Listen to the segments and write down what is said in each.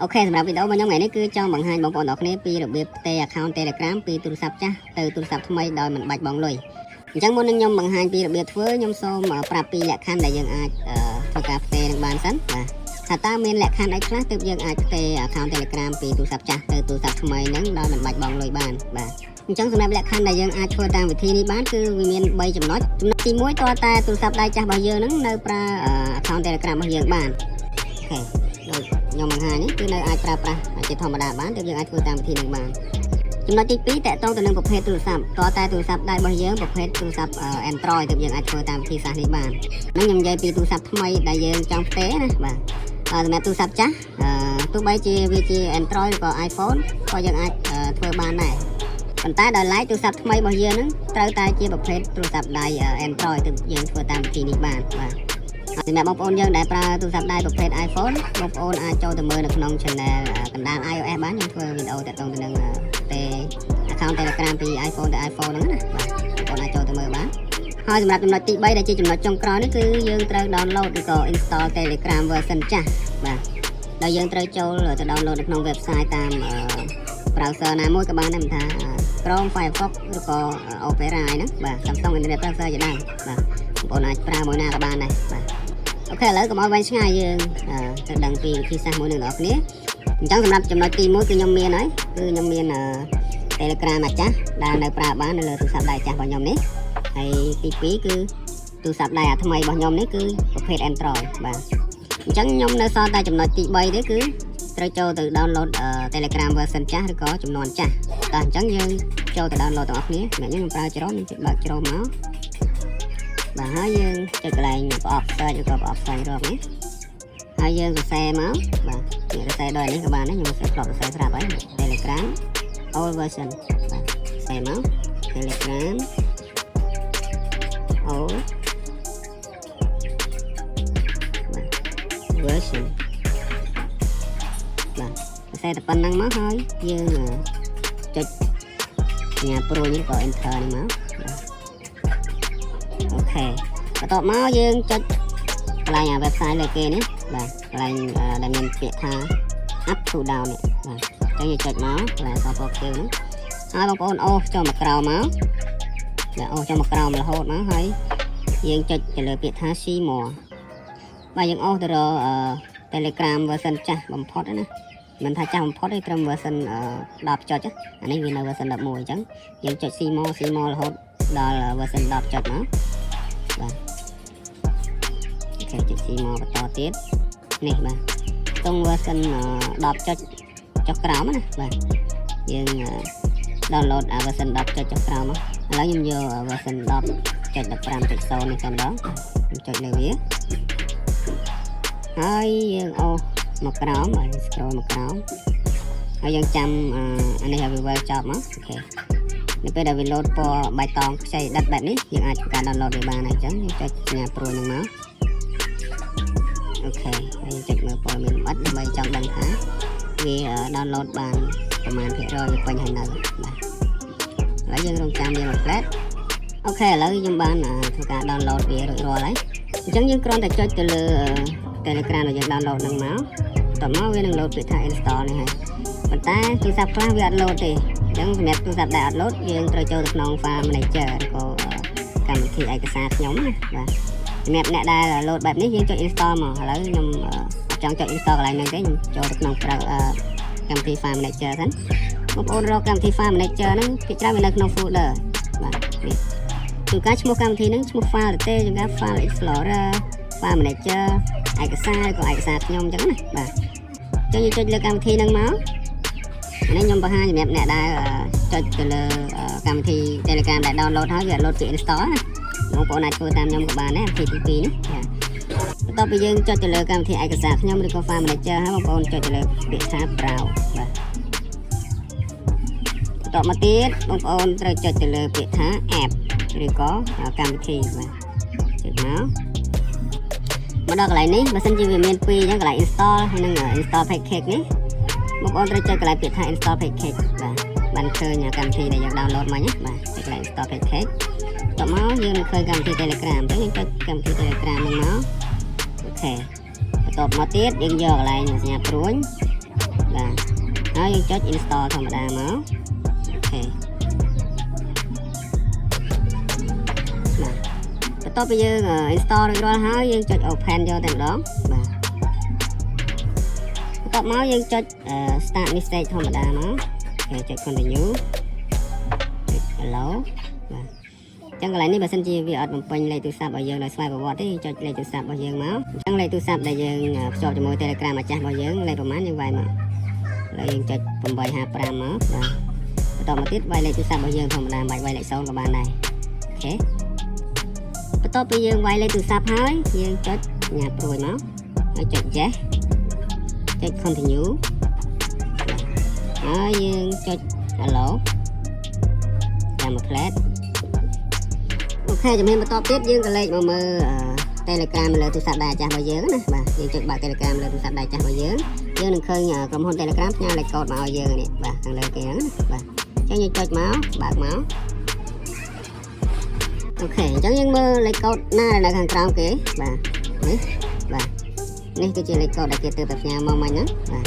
OK សម្រាប់វីដេអូរបស់ខ្ញុំថ្ងៃនេះគឺចង់បង្ហាញបងប្អូនទាំងអស់គ្នាពីរបៀបផ្ទេរ account Telegram ពីទូរស័ព្ទចាស់ទៅទូរស័ព្ទថ្មីដោយមិនបាច់បង់លុយអញ្ចឹងមុននឹងខ្ញុំបង្ហាញពីរបៀបធ្វើខ្ញុំសូមប្រាប់ពីលក្ខខណ្ឌដែលយើងអាចធ្វើការផ្ទេរនឹងបានសិនបាទថាតើមានលក្ខខណ្ឌអីខ្លះទើបយើងអាចផ្ទេរ account Telegram ពីទូរស័ព្ទចាស់ទៅទូរស័ព្ទថ្មីហ្នឹងដោយមិនបាច់បង់លុយបានបាទអញ្ចឹងសម្រាប់លក្ខខណ្ឌដែលយើងអាចធ្វើតាមវិធីនេះបានគឺវាមាន3ចំណុចចំណុចទី1តើតែទូរស័ព្ទដៃចាស់របស់យើងហ្នឹងនៅប្រើ account Telegram របស់យើងបាន OK ដូចខ្ញុំបង្ហាញនេះគឺនៅអាចប្រើប្រាស់ជាធម្មតាបានទើបយើងអាចធ្វើតាមវិធីនឹងបានចំណុចទី2តកតងទៅនឹងប្រភេទទូរស័ព្ទតើតែទូរស័ព្ទដៃរបស់យើងប្រភេទទូរស័ព្ទ Android ទើបយើងអាចធ្វើតាមវិធីសាស្ត្រនេះបានហ្នឹងខ្ញុំនិយាយពីទូរស័ព្ទថ្មីដែលយើងចង់ផ្ទេរណាបាទសម្រាប់ទូរស័ព្ទចាស់ទោះបីជាវាជា Android ឬក៏ iPhone ក៏យើងអាចធ្វើបានដែរប៉ុន្តែដោយឡែកទូរស័ព្ទថ្មីរបស់យើងហ្នឹងត្រូវតែជាប្រភេទទូរស័ព្ទដៃ Android ទើបយើងធ្វើតាមវិធីនេះបានបាទសម្រាប់បងប្អូនយើងដែលប្រើទូរស័ព្ទដៃប្រភេទ iPhone បងប្អូនអាចចូលទៅមើលនៅក្នុង channel កណ្ដាល iOS បានខ្ញុំធ្វើវីដេអូតាក់ទងទៅនឹងទេ account Telegram ពី iPhone ទៅ iPhone ហ្នឹងណាបាទបងប្អូនអាចចូលទៅមើលបានហើយសម្រាប់ចំណុចទី3ដែលជាចំណុចចុងក្រោយនេះគឺយើងត្រូវ download ឬក៏ install Telegram version ចាស់បាទដោយយើងត្រូវចូលទៅ download នៅក្នុង website តាម browser ណាមួយក៏បានដែរមិនថា Chrome, Firefox ឬក៏ Opera ហ្នឹងបាទ Samsung Internet Browser ជាដើមបាទបងប្អូនអាចប្រើមួយណាក៏បានដែរបាទ OK ឥឡូវកុំឲ្យវែងឆ្ងាយយើងទៅដឹងពីវិធីសាស្ត្រមួយនឹងបងប្អូនគ្នាអញ្ចឹងសម្រាប់ចំណុចទី1គឺខ្ញុំមានហើយគឺខ្ញុំមាន Telegram អាចាស់ដែលនៅប្រើបាននៅលើទូរស័ព្ទដៃចាស់របស់ខ្ញុំនេះហើយទី2គឺទូរស័ព្ទដៃអាថ្មីរបស់ខ្ញុំនេះគឺប្រភេទ Android បាទអញ្ចឹងខ្ញុំនៅសល់តែចំណុចទី3ទេគឺត្រូវចូលទៅ download Telegram version ចាស់ឬក៏ចំនួនចាស់តោះអញ្ចឹងយើងចូលទៅ download ទាំងអស់គ្នាសម្រាប់ខ្ញុំប្រើ Chrome ខ្ញុំចុចបើក Chrome មកបាទហើយយើងចុចកន្លែងប្រអប់ search ឬក៏ប្រអប់ស្វែងរកនេះហើយយើងសរសេរមកបាទនេះសរសេរដោយនេះក៏បានដែរខ្ញុំសរសេរធ្លាប់សរសេរស្រាប់ហើយ Telegram old version បាទសរសេរមក Telegram old បាទ version បាទសរសេរតែប៉ុណ្្នឹងមកហើយយើងចុចសញ្ញាព្រួយនេះក៏ enter នេះមកបាទ OK បន្ទាប់មកយើងចុចកន្លែងអា website លើគេនេះបាទកន្លែងដែលមានពាក្យថា up to down នេះបាទអញ្ចឹងយើងចុចមកកន្លែងអក្សរពណ៌ខៀវហ្នឹងហើយបងប្អូនអូសចុះមកក្រោមមកបាទអូសចុះមកក្រោមរហូតមកហើយយើងចុចទៅលើពាក្យថា see more បាទយើងអូសទៅរក Telegram version ចាស់បំផុតណាមិនថាចាស់បំផុតទេត្រឹម version 10ចុចអានេះវានៅ version 11អញ្ចឹងយើងចុច see more, see more រហូតដល់ version 10ចុចមកបាទ OK ចុច see more បន្តទៀតនេះបាទត្រង់ version 10ចុចចុះក្រោមណាបាទយើង download អា version 10ចុចចុះក្រោមមកឥឡូវខ្ញុំយក version 10.15.0នេះតែម្ដងខ្ញុំចុចលើវាហើយយើងអូសមកក្រោមហើយ scroll មកក្រោមហើយយើងចាំអានេះឲ្យវាវិលចប់មក OK នៅពេលដែលវា load ពណ៌បៃតងខ្ចីដិតបែបនេះយើងអាចធ្វើការ download វាបានហើយអញ្ចឹងយើងចុចសញ្ញាព្រួយនឹងមក OK ហើយចុចមើលព័ត៌មានលម្អិតដើម្បីចង់ដឹងថាវា download បានប្រមាណភាគរយវាពេញហើយនៅបាទឥឡូវយើងរងចាំវាមួយភ្លែត OK ឥឡូវខ្ញុំបានធ្វើការ download វារួចរាល់ហើយអញ្ចឹងយើងគ្រាន់តែចុចទៅលើ Telegram ដែលយើង download នឹងមកតមកវានឹង load ពាក្យថា install នេះហើយប៉ុន្តែទូរស័ព្ទខ្លះវាអត់ load ទេអញ្ចឹងសម្រាប់ទូរស័ព្ទដែលអត់ load យើងត្រូវចូលទៅក្នុង file manager ឬក៏កម្មវិធីឯកសារខ្ញុំណាបាទសម្រាប់អ្នកដែល load បែបនេះយើងចុច install មកឥឡូវខ្ញុំអត់ចង់ចុច install កន្លែងហ្នឹងទេខ្ញុំចូលទៅក្នុងកម្មវិធី file manager សិនបងប្អូនរកកម្មវិធី file manager ហ្នឹងភាគច្រើនវានៅក្នុង folder បាទនេះជួនកាលឈ្មោះកម្មវិធីហ្នឹងឈ្មោះ file ទេជួនកាល file explorer, file manager ឯកសារឬក៏ឯកសារខ្ញុំអញ្ចឹងណាបាទអញ្ចឹងយើងចុចលើកម្មវិធីហ្នឹងមកអានេះខ្ញុំបង្ហាញសម្រាប់អ្នកដែលចុចទៅលើកម្មវិធី Telegram ដែល download ហើយវា load ពី install ណាបងប្អូនអាចធ្វើតាមខ្ញុំក៏បានដែរវិធីទី2នេះបាទបន្ទាប់ពីយើងចុចទៅលើកម្មវិធីឯកសារខ្ញុំឬក៏ file manager ហើយបងប្អូនចុចទៅលើពាក្យថា browse បាទបន្ទាប់មកទៀតបងប្អូនត្រូវចុចទៅលើពាក្យថា app ឬក៏កម្មវិធីបាទចុចមកមកដល់កន្លែងនេះបើសិនជាវាមានពីរអញ្ចឹងកន្លែង install ហើយនិង install package នេះបងប្អូនត្រូវចុចកន្លែងពាក្យថា install package បាទបានឃើញកម្មវិធីដែលយើង download មិញណាបាទចុចកន្លែង install package តមកយើងនឹងឃើញកម្មវិធី Telegram អញ្ចឹងយើងចុចកម្មវិធី Telegram ហ្នឹងមក OK បន្ទាប់មកទៀតយើងយកកន្លែងសញ្ញាព្រួញ បាទហើយយើងចុច install ធម្មតាមក OK បាទបន្ទាប់ពីយើង install រួចរាល់ហើយយើងចុច open យកតែម្ដងបាទបន្ទាប់មកយើងចុច start message ធម្មតាមកគេចុច continue ចុច allow បាទអញ្ចឹងកន្លែងនេះបើសិនជាវាអត់បំពេញលេខទូរស័ព្ទរបស់យើងដោយស្វ័យប្រវត្តិទេយើងចុចលេខទូរស័ព្ទរបស់យើងមកអញ្ចឹងលេខទូរស័ព្ទដែលយើងភ្ជាប់ជាមួយ Telegram អាចាស់របស់យើងលេខប្រហែលយើងវាយមកឥឡូវយើងចុច855មកបាទបន្តមកទៀតវាយលេខទូរស័ព្ទរបស់យើងធម្មតាមិនបាច់វាយលេខ0ក៏បានដែរ OK បន្ទាប់ពីយើងវាយលេខទូរស័ព្ទហើយយើងចុចញ៉ាព្រួយមកហើយចុច yes ចុច continue ហើយយើងចុច allow ចាំមួយភ្លែត OK ជំហានបន្តទៀតយើងក៏លេខមកមើល Telegram លើទូរស័ព្ទដៃអាចាស់របស់យើងណាបាទយើងចុចបើក Telegram លើទូរស័ព្ទដៃចាស់របស់យើងយើងនឹងឃើញក្រុមហ៊ុន Telegram ផ្ញើលេខកូដមកឲ្យយើងនេះបាទខាងលើគេហ្នឹងណាបាទអញ្ចឹងយើងចុចមកបើកមក OK អញ្ចឹងយើងមើលលេខកូដណាដែលនៅខាងក្រោមគេបាទនេះបាទនេះគឺជាលេខកូដដែលគេទើបតែផ្ញើមកមិញហ្នឹងបាទ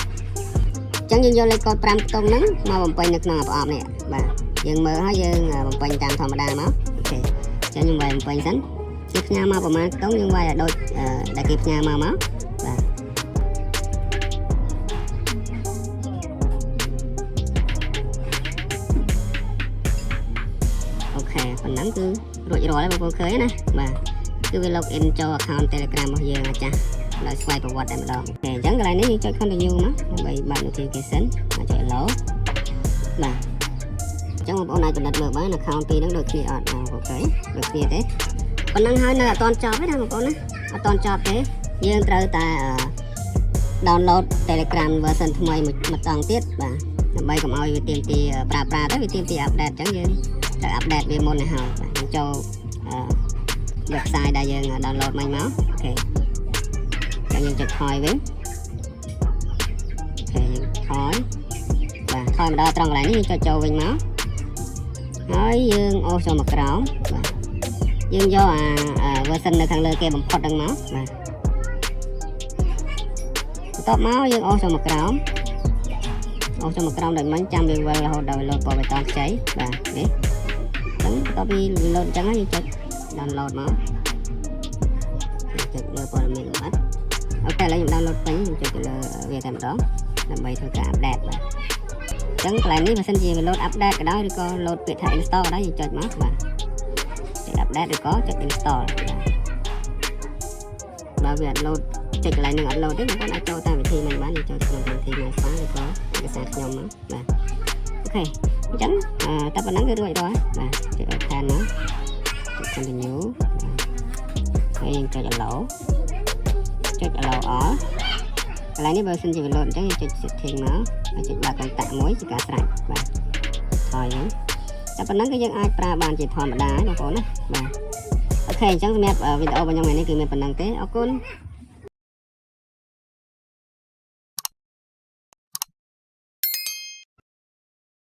អញ្ចឹងយើងយកលេខកូដ5ខ្ទង់ហ្នឹងមកបំពេញនៅក្នុងប្រអប់នេះបាទយើងមើលហើយយើងបំពេញតាមធម្មតាមក OK អញ្ចឹងខ្ញុំវាយបំពេញសិនគេផ្ញើមកប្រហែលខ្ទង់យើងវាយឲ្យដូចដែលគេផ្ញើមកមកបាទ OK ប៉ុណ្ណឹងគឺរួចរាល់ហើយបងប្អូនឃើញណាបាទគឺវា log in ចូល account Telegram របស់យើងអាចាស់ដោយស្វ័យប្រវត្តិតែម្ដង OK អញ្ចឹងកន្លែងនេះយើងចុច continue មកដើម្បីបើក notification មកចុច allow បាទអញ្ចឹងបងប្អូនអាចពិនិត្យមើលបាន account ពីរហ្នឹងដូចគ្នាអត់ OK ដូចគ្នាទេប៉ុណ្ណឹងហើយនៅអត់ទាន់ចប់ទេណាបងប្អូនណាអត់ទាន់ចប់ទេយើងត្រូវតែ download Telegram version ថ្មីមួយម្ដងទៀតបាទដើម្បីកុំឲ្យវាទាមទារប្រើប្រាស់ទៅវាទាមទារ update អញ្ចឹងយើងត្រូវ update វាមុនឲ្យហើយបាទយើងចូល website ដែលយើង download មិញមក OK អញ្ចឹងយើងចុចថយវិញ OK យើងថយបាទថយមកដល់ត្រង់កន្លែងនេះយើងចុចចូលវិញមកហើយយើងអូសចូលមកក្រោមបាទយើងយកអា version នៅខាងលើគេបំផុតហ្នឹងមកបាទបន្ទាប់មកយើងអូសចូលមកក្រោមអូសចូលមកក្រោមដូចមិញចាំវាវិលរហូតដល់វាលោតពណ៌បៃតងខ្ចីបាទនេះអញ្ចឹងបន្ទាប់ពីវាលោតអញ្ចឹងហើយយើងចុច download មកចុចមើលព័ត៌មានលម្អិត OK ឥឡូវខ្ញុំ download ពេញខ្ញុំចុចទៅលើវាតែម្ដងដើម្បីធ្វើការ update បាទអញ្ចឹងកន្លែងនេះបើសិនជាវា load update ក៏ដោយឬក៏ load ពាក្យថា install ក៏ដោយយើងចុចមកបាទចុច update ឬក៏ចុច install បាទបើវាអត់ load ចុចកន្លែងហ្នឹងអត់ load ទេបងប្អូនអាចចូលតាមវិធីមិញបានយើងចូលក្នុងកម្មវិធី MyFile ឬក៏ឯកសារខ្ញុំមកបាទ OK អញ្ចឹងតែប៉ុណ្ណឹងគឺរួចរាល់បាទចុច open មកចុច continue ហើយយើងចុច allow ចុច allow all កន្លែងនេះបើសិនជាវា load អញ្ចឹងយើងចុច setting មកហើយចុចបើកកុងតាក់មួយជាការស្រេចបាទហើយហ្នឹងតែប៉ុណ្ណឹងគឺយើងអាចប្រើបានជាធម្មតាបងប្អូនណាបាទ OK អញ្ចឹងសម្រាប់វីដេអូរបស់ខ្ញុំថ្ងៃនេះគឺមានប៉ុណ្ណឹងទេអរគុណ។